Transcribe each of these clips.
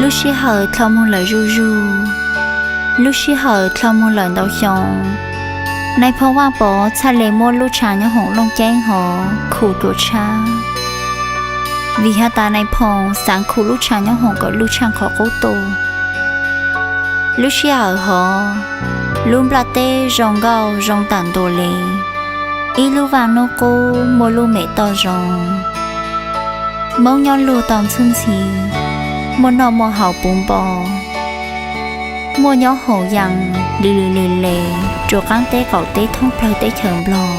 Lub sij hawm dhau moog lawm zuj zug, lub sij hawm dhau moog lawm ntau xyoo, Nais Phoo Vaaj Pov txhaj le muab lub tshav nyob hoom Looj Ceeb hov khum dua tshab. Vim has tas Nais Phoo xaav khum lub tshav nyob hoom kom luj tshaj qhov qub tuaj. Lub sij hawm hov, lub nplaj teb zoo nkauj zoo tam ntua le, ib lub vaaj nub qub muaj lub mem toj zoo. Moob nyob luag tau ntxhwb ntxhi, muaj noj muaj haus puv npo, muaj nyob haus yaa li li le le rua qaab teb qaum teb thoob plawg teb chaws Nplog.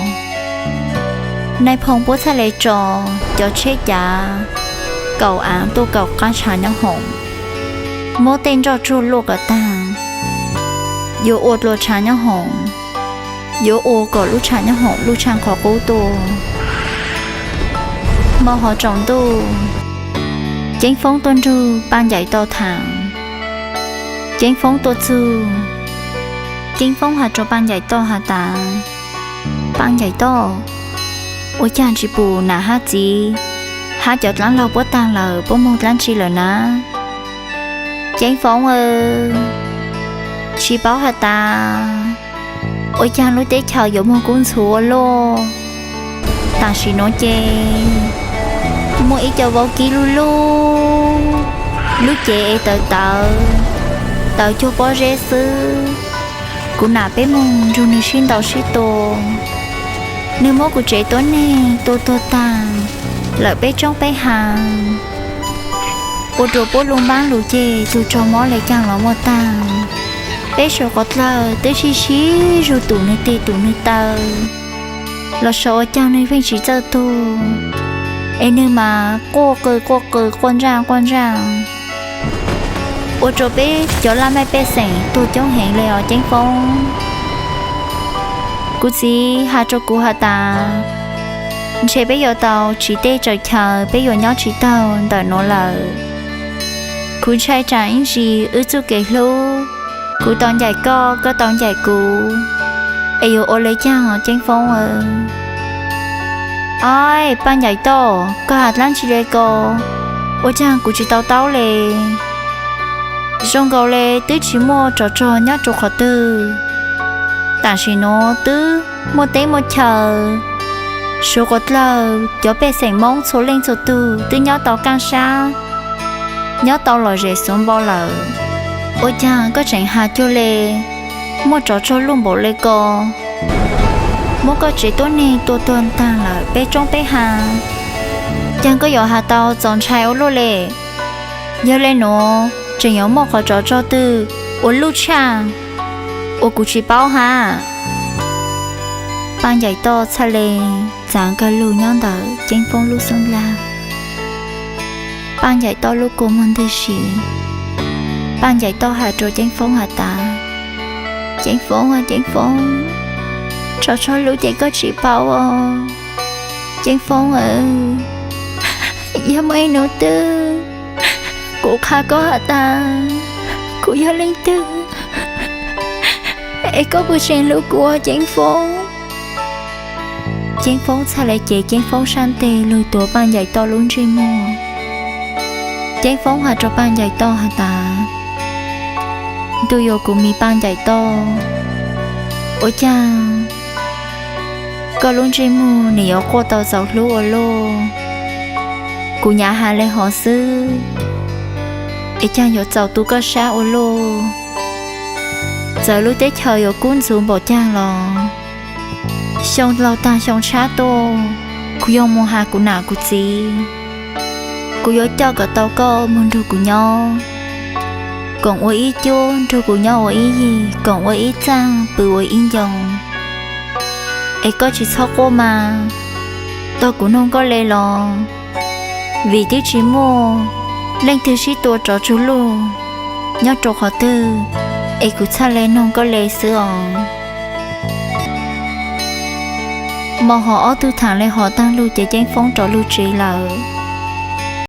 Nais Phoo puab txhaj le tso cov tsheb cav kaum aav tuaj kaum qaab tshav nyob hoom, muab tej nroj tsuag luaj kom taag, yuav ua dlua tshav nyob hoom, yuav ua kom lub tshav nyob hoom luj tshaj qhov qub tuaj. Hmo hov tsaus ntuj, Ceeb Foob tuaj nrug Paaj Ncaim Toj thaam. Ceeb Foob tuaj txug, Ceeb Foob has rua Paaj Ncaim Toj has tas, Paaj Ncaim Toj, ua caag tsi pum nam hab txiv hab cov dlaab laug puab taag lawm, puab moog dlaab tsi lawm na? Ceeb Foob aw, tsi paub has tas ua caag lub teb chaws yuav moog kub ntxhuv ua luaj. Tam sim nuav ces muaj ib co vaub kib lub lub, lub cev es tawv tawv, tawv cuag pob zeb xwb. Kuv nam peb moog nrug nwg sib ntaus sib tua, nwg muab kuv tsev tuab neeg tua tuag taag lawm peb tsoob peb haav, ua rua puab lub npaab lug ceg tug raug mob le caag los muaj taag. Peb suav qhov dlawg twb sib sib zug tum nwg tig tum nwg taw, los saum ua caag nwg pheej tsi txawj tuag, es nwg mas quaj qw quaj qw quaj ntsaj quaj ntsaj, ua rua peb cov laj mej pej xeem tuag coob heev le os Ceeb Foob. Kuv txiv has rua kuv has tas, ntshe peb yuav tau tsiv teb tsaws chaw, peb yuav nyob tsi taug ntawm nuav lawm. Kuv ntshai tsam ib ntsis wb txuj kev hlub, kuv tau ncaim koj, koj tau ncaim kuv, es yuav ua le caag os Ceeb Foob aw? Aib, Paaj Ncaim Toj, koj has dlaab tsi le ko? Ua caag kuv tsi tau taub le? Zoo nkaus le twb tsi muaj tsov rog nyob rua qhov twg. Tam sim nuav twb muaj teb muaj chaw, suav qhov dlawg cov pej xeem Moob txhua leej txhua tug twb nyob tau kaaj sab, nyob tau lom zem xuav npo lawm. Ua caag koj tseem has cuag le muaj tsov rog luj npaum le ko, muab koj tsev tuab neeg tua tuag taag lawm peb tsoob peb haav? Caag koj yuav has tau txaus ntshai ua luaj le? Yog le nuav tseem yuav muaj qhov tsov rog twg ua luj tshaj uas kuv tsi paub hab? Paaj Ncaim Toj txhaj le txaav kawg lug nyob ntawm Ceeb Foob lub xub ntiag. Paaj Ncaim Toj lub kua muag ntwg si. Paaj Ncaim Toj has rua Ceeb Foob has tas, Ceeb Foob, Ceeb Foob, tsov rog lub ces koj tsi paub os. Ceeb Foob aw, yog muaj ib nub twg kuv qha koj has tas kuv yog leej twg, es koj puas tseem hlub kuv os Ceeb Foob? Ceeb Foob txhaj le cev Ceeb Foob sab nteg lug tuav Paaj Ncaim Toj lub ntsej muag. Ceeb Foob has rua Paaj Ncaim Toj has tas, Ntuj yuav kuv mi Paaj Ncaim Toj, ua caag koj lub ntsej muag nwg yuav quaj tau txaus hlub ua luaj? Kuv nyam has le hov xwb, es caag yuav txaus tu koj sab ua luaj? Txawm lub teb chaws yuav kub ntxhuv npaum caag los, xyoo laug taag xyoo tshab tuaj, kuv yuav moog has kuv nam kuv txiv, kuv yuav coj kom tau koj moog nrug kuv nyob, koom ua ib cuab nrug kuv nyob ua ib yig, koom ua ib txaaj pw ua ib ncoo. Es koj tsi txhob quaj mas, tog kuv noog koj le los, vim twb tsi muaj leej twg sib tua tsov tsug luj nyob rua qhov twg, es kuv txhaj le noog koj le xwb os. Mo hov ob tug thaam le hov taag lug ces Ceeb Foob rov lug tsev lawm.